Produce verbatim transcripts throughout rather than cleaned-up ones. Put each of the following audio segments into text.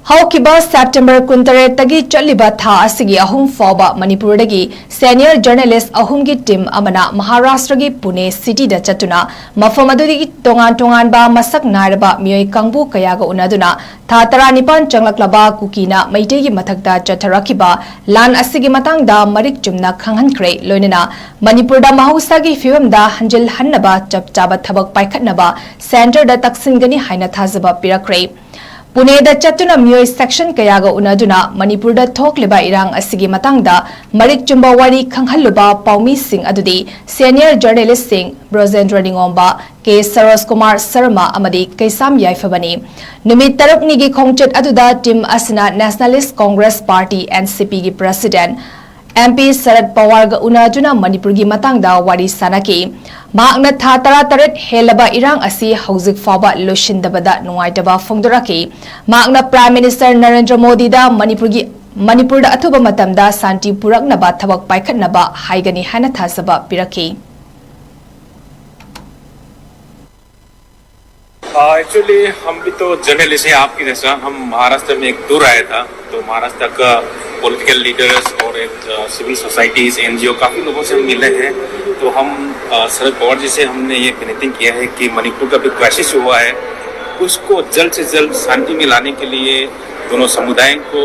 ꯍꯧꯈꯤꯕ ꯁꯦꯞꯇꯦꯝꯕꯔ ꯀꯨꯟꯇꯔꯦꯠꯇꯒꯤ ꯆꯠꯂꯤꯕ ꯊꯥ ꯑꯁꯤꯒꯤ ꯑꯍꯨꯝ ꯐꯥꯎꯕ ꯃꯅꯤꯄꯨꯔꯗꯒꯤ senior journalist ꯑꯍꯨꯝꯒꯤ team ꯑꯃꯅ ꯃꯍꯥꯔꯥꯁꯇ꯭ꯔꯒꯤ ꯄꯨꯅꯦ cityꯗ ꯆꯠꯇꯨꯅ ꯃꯐꯝ ꯑꯗꯨꯗꯒꯤ ꯇꯣꯉꯥꯟ ꯇꯣꯉꯥꯟꯕ ꯃꯁꯛ ꯅꯥꯏꯔꯕ ꯃꯤꯑꯣꯏ ꯀꯥꯡꯕꯨ ꯀꯌꯥꯒ ꯎꯅꯗꯨꯅ ꯊꯥ ꯇꯔꯥꯅꯤꯄꯥꯟ ꯆꯪꯂꯛꯂꯕ ꯀꯨꯀꯤꯅ ꯃꯩꯇꯩꯒꯤ ꯃꯊꯛꯇ ꯆꯠꯊꯔꯛꯈꯤꯕ ꯂꯥꯟ ꯑꯁꯤꯒꯤ ꯃꯇꯥꯡꯗ ꯃꯔꯤꯛ ꯆꯨꯝꯅ ꯈꯪꯍꯟꯈ꯭ꯔꯦ꯫ ꯂꯣꯏꯅꯅ ꯃꯅꯤꯄꯨꯔꯗ ꯃꯍꯧꯁꯥꯒꯤ ꯐꯤꯕꯝꯗ ꯍꯟꯖꯤꯜꯍꯟꯅꯕ ꯆꯞ ꯆꯥꯕ ꯊꯕꯛ ꯄꯥꯏꯈꯠꯅꯕ centreꯗ ꯇꯛꯁꯤꯟꯒꯅꯤ ꯍꯥꯏꯅ ꯊꯥꯖꯕ ꯄꯤꯔꯛꯈ꯭ꯔꯦ꯫ ꯄꯨꯅꯦꯗ ꯆꯠꯇꯨꯅ ꯃꯤꯑꯣꯏ section ꯀꯌꯥꯒ ꯎꯅꯗꯨꯅ ꯃꯅꯤꯄꯨꯔꯗ ꯊꯣꯛꯂꯤꯕ ꯏꯔꯥꯡ ꯑꯁꯤꯒꯤ ꯃꯇꯥꯡꯗ ꯃꯔꯤꯛ ꯆꯨꯝꯕ ꯋꯥꯔꯤ ꯈꯪꯍꯜꯂꯨꯕ ꯄꯥꯎꯃꯤꯁꯤꯡ ꯑꯗꯨꯗꯤ senior journalistꯁꯤꯡ ꯕ꯭ꯔꯣꯖꯦꯟꯗ꯭ꯔ ꯅꯤꯉꯣꯝꯕ, ꯀꯦ ꯁꯔꯣꯖ ꯀꯨꯃꯥꯔ ꯁꯔꯃ ꯑꯃꯗꯤ ꯀꯩꯁꯥꯝ ꯌꯥꯏꯐꯕꯅꯤ꯫ ꯅꯨꯃꯤꯠ ꯇꯔꯨꯛꯅꯤꯒꯤ ꯈꯣꯡꯆꯠ ꯑꯗꯨꯗ team ꯑꯁꯤꯅ Nationalist Congress Party, NCPꯒꯤ president MP ꯁꯔꯠ ꯄꯋꯥꯔꯒ ꯎꯅꯗꯨꯅ ꯃꯅꯤꯄꯨꯔꯒꯤ ꯃꯇꯥꯡꯗ ꯋꯥꯔꯤ ꯁꯥꯅꯈꯤ꯫ ꯃꯍꯥꯛꯅ ꯊꯥ ꯇꯔꯥꯇꯔꯦꯠ ꯍꯦꯜꯂꯕ ꯏꯔꯥꯡ ꯑꯁꯤ ꯍꯧꯖꯤꯛ ꯐꯥꯎꯕ ꯂꯣꯏꯁꯤꯟꯗꯕꯗ ꯅꯨꯡꯉꯥꯏꯇꯕ ꯐꯣꯡꯗꯣꯔꯛꯈꯤ꯫ ꯃꯍꯥꯛꯅ Prime Minister ꯅꯔꯦꯟꯗ꯭ꯔ ꯃꯣꯗꯤꯗ ꯃꯅꯤꯄꯨꯔꯒꯤ, ꯃꯅꯤꯄꯨꯔꯗ ꯑꯊꯨꯕ ꯃꯇꯝꯗ ꯁꯥꯟꯇꯤ ꯄꯨꯔꯛꯅꯕ ꯊꯕꯛ ꯄꯥꯏꯈꯠꯅꯕ ꯍꯥꯏꯒꯅꯤ ꯍꯥꯏꯅ ꯊꯥꯖꯕ ꯄꯤꯔꯛꯈꯤ꯫ एक्चुअली हम भी तो जर्नलिस्ट हैं आपकी जैसा। हम महाराष्ट्र में एक टूर आया था, तो महाराष्ट्र का पॉलिटिकल लीडर्स और एक सिविल सोसाइटीज, एनजीओ, काफ़ी लोगों से हम मिले हैं। तो हम अ, शरद पवार जी से हमने ये विनती किया है कि मणिपुर का भी क्राइसिस हुआ है, उसको जल्द से जल्द शांति में लाने के लिए, दोनों समुदायों को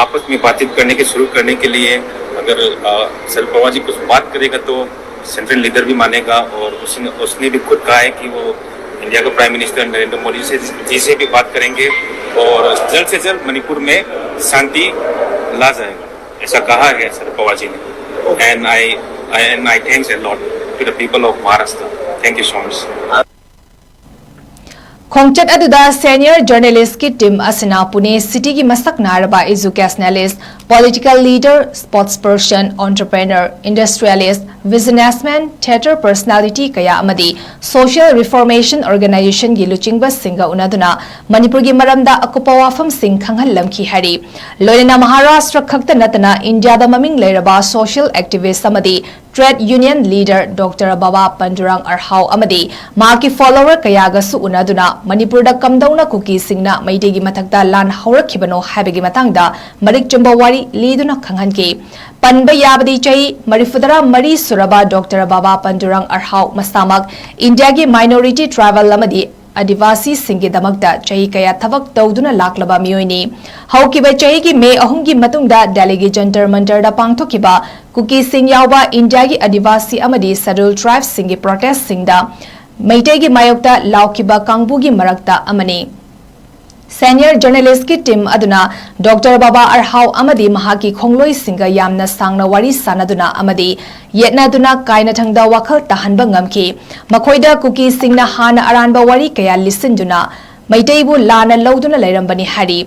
आपस में बातचीत करने के शुरू करने के लिए अगर अ, शरद पवार जी कुछ बात करेगा तो सेंट्रल लीडर भी मानेगा। और उसने उसने भी खुद कहा है कि वो इंडिया के प्राइम मिनिस्टर नरेंद्र मोदी से जी से भी बात करेंगे और जल्द से जल्द मणिपुर में शांति ला जाएगा, ऐसा कहा है शरद पवार जी ने। And I and I thanks a lot to the people of Maharashtra. Thank you so much. ꯈꯣꯡꯆꯠ ꯑꯗꯨꯗ senior journalistꯀꯤ team ꯑꯁꯤꯅ ꯄꯨꯅꯦ cityꯒꯤ ꯃꯁꯛ ꯅꯥꯏꯔꯕ educationalist, political leader, sports person, entrepreneur, industrialist, businessman, theatre personality ꯀꯌꯥ ꯑꯃꯗꯤ social reformation organizationꯒꯤ ꯂꯨꯆꯤꯡꯕꯁꯤꯡꯒ ꯎꯅꯗꯨꯅ ꯃꯅꯤꯄꯨꯔꯒꯤ ꯃꯔꯝꯗ ꯑꯀꯨꯞꯄ ꯋꯥꯐꯝꯁꯤꯡ ꯈꯪꯍꯜꯂꯝꯈꯤ ꯍꯥꯏꯔꯤ꯫ ꯂꯣꯏꯅꯅ ꯃꯍꯥꯔꯥꯁꯇ꯭ꯔ ꯈꯛꯇ ꯅꯠꯇꯅ ꯏꯟꯗꯤꯌꯥꯗ ꯃꯃꯤꯡ ꯂꯩꯔꯕ social activist ꯑꯃꯗꯤ Trade Union Leader Doctor ꯕꯥꯕꯥ ꯄꯟꯗꯨꯔꯥꯡ ꯑꯔꯍꯥꯎ ꯑꯃꯗꯤ ꯃꯍꯥꯛꯀꯤ follower ꯀꯌꯥꯒꯁꯨ ꯎꯅꯗꯨꯅ ꯃꯅꯤꯄꯨꯔꯗ ꯀꯝꯗꯧꯅ ꯀꯨꯀꯤꯁꯤꯡꯅ ꯃꯩꯇꯩꯒꯤ ꯃꯊꯛꯇ ꯂꯥꯟ ꯍꯧꯔꯛꯈꯤꯕꯅꯣ ꯍꯥꯏꯕꯒꯤ ꯃꯇꯥꯡꯗ ꯃꯔꯤꯛ ꯆꯨꯝꯕ ꯋꯥꯔꯤ ꯂꯤꯗꯨꯅ ꯈꯪꯍꯟꯈꯤ꯫ ꯄꯟꯕ ꯌꯥꯕꯗꯤ ꯆꯍꯤ ꯃꯔꯤꯐꯨꯇꯔꯥ ꯃꯔꯤ ꯁꯨꯔꯕ ꯗꯣꯛꯇꯔ ꯕꯥꯕꯥ ꯄꯟꯗꯨꯔꯥꯡ ꯑꯔꯍꯥꯎ ꯃꯁꯥꯃꯛ ꯏꯟꯗꯤꯌꯥꯒꯤ minority tribal ꯑꯃꯗꯤ ꯑꯥꯗꯤꯕꯥꯁꯤꯁꯤꯡꯒꯤꯗꯃꯛꯇ ꯆꯍꯤ ꯀꯌꯥ ꯊꯕꯛ ꯇꯧꯗꯨꯅ ꯂꯥꯛꯂꯕ ꯃꯤꯑꯣꯏꯅꯤ꯫ ꯍꯧꯈꯤꯕ ꯆꯍꯤꯒꯤ ꯃꯦ ꯑꯍꯨꯝꯒꯤ ꯃꯇꯨꯡꯗ ꯗꯦꯜꯂꯤꯒꯤ ꯖꯟꯇꯔ ꯃꯟꯇꯔꯗ ꯄꯥꯡꯊꯣꯛꯈꯤꯕ ꯀꯨꯀꯤꯁꯤꯡ ꯌꯥꯎꯕ ꯏꯟꯗꯤꯌꯥꯒꯤ ꯑꯥꯗꯤꯕꯥꯁꯤ ꯑꯃꯗꯤ Scheduled Tribesꯁꯤꯡꯒꯤ protestꯁꯤꯡꯗ ꯃꯩꯇꯩꯒꯤ ꯃꯥꯌꯣꯛꯇ ꯂꯥꯎꯈꯤꯕ ꯀꯥꯡꯕꯨꯒꯤ ꯃꯔꯛꯇ ꯑꯃꯅꯤ꯫ Senior journalistꯀꯤ team ꯑꯗꯨꯅ ꯗꯣꯛꯇꯔ ꯕꯥꯕꯥ ꯑꯔꯍꯥꯎ ꯑꯃꯗꯤ ꯃꯍꯥꯛꯀꯤ ꯈꯣꯡꯂꯣꯏꯁꯤꯡꯒ ꯌꯥꯝꯅ ꯁꯥꯡꯅ ꯋꯥꯔꯤ ꯁꯥꯅꯗꯨꯅ ꯑꯃꯗꯤ ꯌꯦꯠꯅꯗꯨꯅ ꯀꯥꯏꯅꯊꯪꯗ ꯋꯥꯈꯜ ꯇꯥꯍꯟꯕ ꯉꯝꯈꯤ꯫ ꯃꯈꯣꯏꯗ ꯀꯨꯀꯤꯁꯤꯡꯅ ꯍꯥꯟꯅ ꯑꯔꯥꯟꯕ ꯋꯥꯔꯤ ꯀꯌꯥ ꯂꯤꯁꯤꯟꯗꯨꯅ ꯃꯩꯇꯩꯕꯨ ꯂꯥꯟꯅ ꯂꯧꯗꯨꯅ ꯂꯩꯔꯝꯕꯅꯤ ꯍꯥꯏꯔꯤ꯫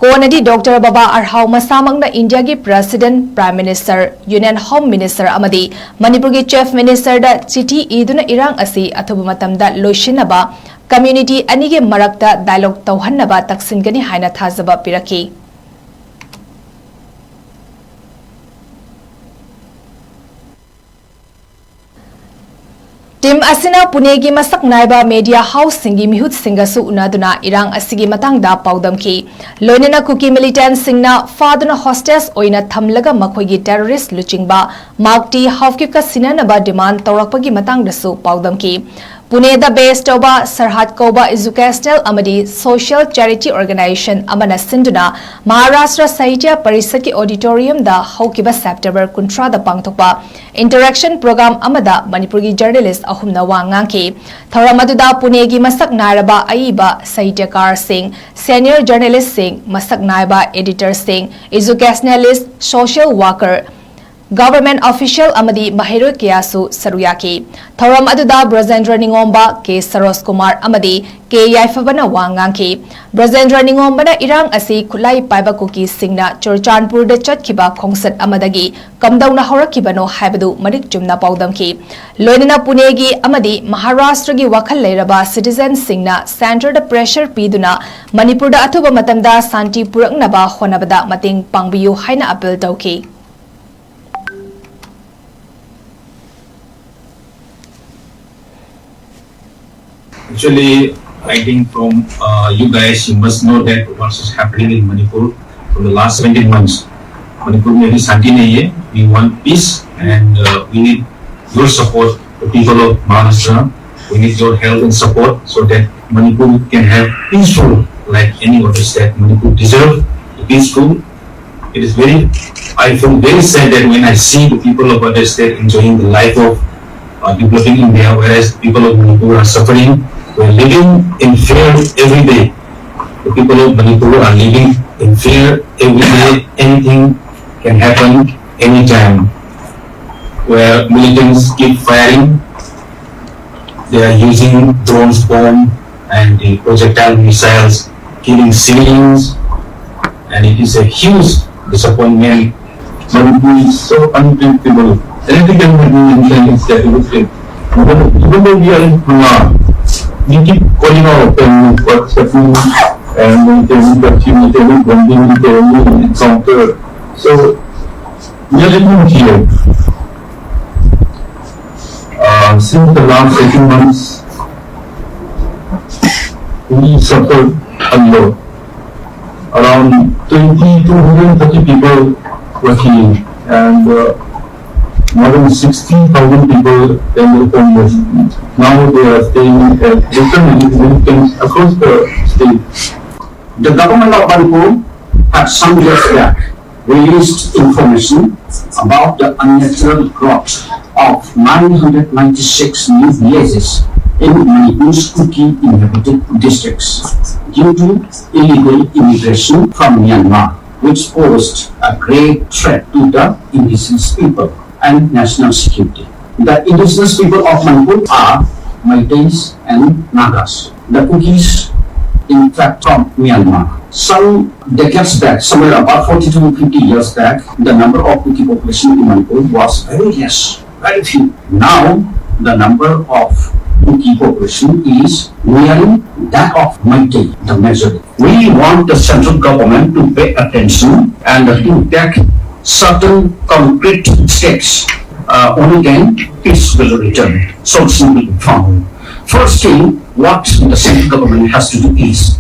ꯀꯣꯟꯅꯗꯤ ꯗꯣꯛꯇꯔ ꯕꯥꯕꯥ ꯑꯔꯍꯥꯎ ꯃꯁꯥꯃꯛꯅ ꯏꯟꯗꯤꯌꯥꯒꯤ President, Prime Minister, Union Home Minister ꯑꯃꯗꯤ ꯃꯅꯤꯄꯨꯔꯒꯤ Chief Ministerꯗ ꯆꯤꯊꯤ ꯏꯗꯨꯅ ꯏꯔꯥꯡ ꯑꯁꯤ ꯑꯊꯨꯕ ꯃꯇꯝꯗ ꯂꯣꯏꯁꯤꯟꯅꯕ community ꯑꯅꯤꯒꯤ ꯃꯔꯛꯇ dialogue ꯇꯧꯍꯟꯅꯕ ꯇꯛꯁꯤꯟꯒꯅꯤ ꯍꯥꯏꯅ ꯊꯥꯖꯕ ꯄꯤꯔꯛꯈꯤ꯫ Team ꯑꯁꯤꯅ ꯄꯨꯅꯦꯒꯤ ꯃꯁꯛ ꯅꯥꯏꯕ media houseꯁꯤꯡꯒꯤ ꯃꯤꯍꯨꯠꯁꯤꯡꯒꯁꯨ ꯎꯅꯗꯨꯅ ꯏꯔꯥꯡ ꯑꯁꯤꯒꯤ ꯃꯇꯥꯡꯗ ꯄꯥꯎꯗꯝꯈꯤ꯫ ꯂꯣꯏꯅꯅ ꯀꯨꯀꯤ militantꯁꯤꯡꯅ ꯐꯥꯗꯨꯅ hostage ꯑꯣꯏꯅ ꯊꯝꯂꯒ ꯃꯈꯣꯏꯒꯤ terrorist ꯂꯨꯆꯤꯡꯕ ꯃꯥꯔꯛ ꯇꯤ ꯍꯥꯎꯀꯤꯞꯀ ꯁꯤꯟꯅꯅꯕ demand ꯇꯧꯔꯛꯄꯒꯤ ꯃꯇꯥꯡꯗꯁꯨ ꯄꯥꯎꯗꯝꯈꯤ꯫ ꯄꯨꯅꯦꯗ base ꯇꯧꯕ ꯁꯔꯍꯠ ꯀꯧꯕ educational ꯑꯃꯗꯤ social charity organization ꯑꯃꯅ ꯁꯤꯟꯗꯨꯅ ꯃꯍꯥꯔꯥꯁꯇ꯭ꯔ ꯁꯥꯍꯤꯇ꯭ꯌ ꯄꯔꯤꯁꯠꯀꯤ auditoriumꯗ ꯍꯧꯈꯤꯕ September ꯀꯨꯟꯊ꯭ꯔꯥꯗ ꯄꯥꯡꯊꯣꯛꯄ interaction program ꯑꯃꯗ ꯃꯅꯤꯄꯨꯔꯒꯤ journalist ꯑꯍꯨꯝꯅ ꯋꯥ ꯉꯥꯡꯈꯤ꯫ ꯊꯧꯔꯝ ꯑꯗꯨꯗ ꯄꯨꯅꯦꯒꯤ ꯃꯁꯛ ꯅꯥꯏꯔꯕ ꯑꯏꯕ ꯁꯥꯍꯤꯇ꯭ꯌꯀꯥꯔꯁꯤꯡ, senior journalistꯁꯤꯡ, ꯃꯁꯛ ꯅꯥꯏꯕ editorꯁꯤꯡ, educationalist, social worker, government official ꯑꯃꯗꯤ ꯃꯍꯩꯔꯣꯏ ꯀꯌꯥꯁꯨ ꯁꯔꯨꯛ ꯌꯥꯈꯤ꯫ ꯊꯧꯔꯝ ꯑꯗꯨꯗ ꯕ꯭ꯔꯖꯦꯟꯗ꯭ꯔ ꯅꯤꯉꯣꯝꯕ, ꯀꯦ ꯁꯔꯣꯖ ꯀꯨꯃꯥꯔ ꯑꯃꯗꯤ ꯀꯦ ꯌꯥꯏꯐꯕꯅ ꯋꯥ ꯉꯥꯡꯈꯤ꯫ ꯕ꯭ꯔꯖꯦꯟꯗ꯭ꯔ ꯅꯤꯉꯣꯝꯕꯅ ꯏꯔꯥꯡ ꯑꯁꯤ ꯈꯨꯠꯂꯥꯏ ꯄꯥꯏꯕ ꯀꯨꯀꯤꯁꯤꯡꯅ ꯆꯨꯔꯆꯥꯟꯄꯨꯔꯗ ꯆꯠꯈꯤꯕ ꯈꯣꯡꯆꯠ ꯑꯃꯗꯒꯤ ꯀꯝꯗꯧꯅ ꯍꯧꯔꯛꯈꯤꯕꯅꯣ ꯍꯥꯏꯕꯗꯨ ꯃꯔꯤꯛ ꯆꯨꯝꯅ ꯄꯥꯎꯗꯝꯈꯤ꯫ ꯂꯣꯏꯅꯅ ꯄꯨꯅꯦꯒꯤ ꯑꯃꯗꯤ ꯃꯍꯥꯔꯥꯁꯇ꯭ꯔꯒꯤ ꯋꯥꯈꯜ ꯂꯩꯔꯕ citizenꯁꯤꯡꯅ centreꯗ pressure ꯄꯤꯗꯨꯅ ꯃꯅꯤꯄꯨꯔꯗ ꯑꯊꯨꯕ ꯃꯇꯝꯗ ꯁꯥꯟꯇꯤ ꯄꯨꯔꯛꯅꯕ ꯍꯣꯠꯅꯕꯗ ꯃꯇꯦꯡ ꯄꯥꯡꯕꯤꯌꯨ ꯍꯥꯏꯅ appeal ꯇꯧꯈꯤ꯫ Actually, I think from uh, you guys, you must know that what is happening in Manipur for the last seventeen months. Manipur में अभी शांति नहीं है. We want peace and uh, we need your support, the people of Maharashtra. We need your help and support so that Manipur can have peaceful like any other state. Manipur deserve peaceful. It is very, I feel very sad that when I see the people of other state enjoying the life of uh, developing India, whereas people of Manipur are suffering, we're living in fear every day. The people of Manipur are living in fear every day. Anything can happen anytime. Where militants keep firing, they are using drones, bomb, and the projectile missiles, killing civilians, and it is a huge disappointment. Manipur is so unpredictable. Anything can happen in any second. Even though we are in Myanmar, we keep calling our family what's happening, and we tell them that you tell them, we tell them encounter. So we are living here. Uh, since the last eighteen months, we suffered a lot. Around twenty to one hundred thirty people were killed, and uh, more than sixty thousand people ended homeless. Now they are staying at different relief camps across the state. The government of Manipur had some years back released information about the unnatural growth of nine hundred ninety-six new villages in Manipur's Kuki inhabited districts due to illegal immigration from Myanmar, which posed a grave threat to the indigenous people and national security. The indigenous people of Manipur are Meiteis and Nagas. The Kukis, in fact, from Myanmar. Some decades back, somewhere about forty to fifty years back, the number of Kuki population in Manipur was very less, very few. Now, the number of Kuki population is nearing that of Meitei, the majority. We want the central government to pay attention and to take certain concrete steps. Uh, only then peace will return, solution will be found. First thing, What the central government has to do is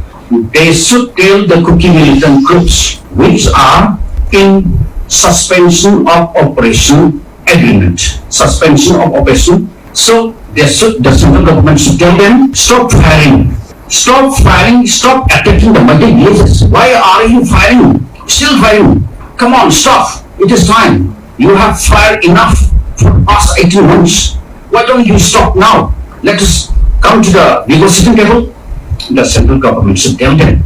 they should tell the Kuki militant groups which are in suspension of operation agreement, suspension of operation. So they should, the central government should tell them, stop firing, stop firing, stop attacking the Meitei villages. Why are you firing? Still firing. Come on, stop. It is time. You have fired enough for past eighteen months. Why don't you stop now? Let us come to the negotiating table. The central government should tell them,